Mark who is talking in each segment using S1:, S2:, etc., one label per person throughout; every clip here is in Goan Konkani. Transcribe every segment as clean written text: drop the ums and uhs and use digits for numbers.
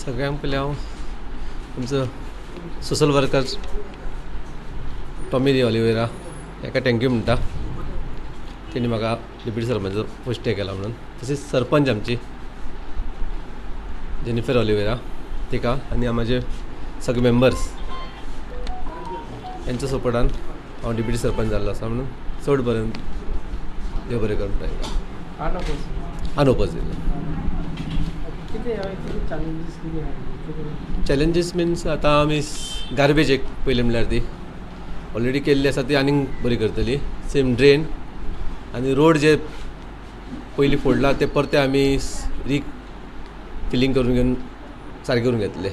S1: सगळ्यांक पयलीं हांव आमचो सोशल वर्कर टॉमी ऑलिवेरा हेका thank you म्हणटा. तेणी म्हाका डेप्युटी सरपंच पोस्ट केला म्हणून. तशीच सरपंच आमची जेनिफर ऑलिवेरा तिका आनी म्हाजे सगळे मेंबर्स यांच्या सपोर्टान हांव डेप्युटी सरपंच जाल्लो आसा म्हणून चड बरें, देव बरें करूं तांकां. अनओपोज दिलें.
S2: कितें कितें चॅलेंजीस कितें आहा?
S1: चॅलेंजीस मिन्स आतां आमी गार्बेज एक पयलीं म्हणल्यार ती ऑलरेडी केल्ली आसा, ती आनीक बरी करतली. सेम ड्रेन आनी रोड जे पयलीं फोडला ते परते आमी री फिलींग करून घेवन सारके करून घेतले.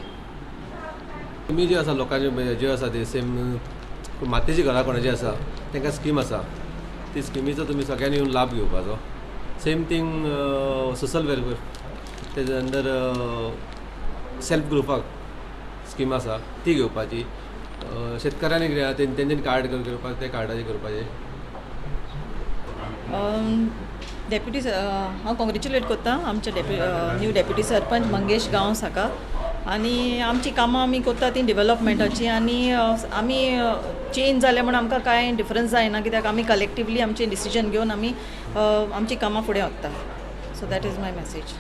S1: तुमी जे आसा लोकांचे जे आसा ते सेम मातयेची घरां कोणाची आसा, तांकां स्कीम आसा, ती स्किमीचो तुमी सगळ्यांनी येवन लाभ घेवपाचो. सेम थींग सोशल वेलफेअर, तेजे अंडर सेल्फ ग्रुपाक स्कीम आसा, ती घेवपाची. शेतकारांनी कितें आहा, तेंच्यांनी कार्ड करपाक, ते कार्डाचेर करपाचें.
S3: डेप्युटी, हांव कॉंग्रेच्युलेट करता आमच्या न्यू डेप्युटी सरपंच मंगेश गांवस हाका. आनी आमची कामां आमी करता ती डेवलपमेंटाची. आनी आमी चेंज जाले म्हूण आमकां कांय डिफरन्स जायना, कित्याक आमी कलेक्टिवली आमचें डिसिजन घेवन आमी आमची कामां फुडें व्हरता. So that is my message.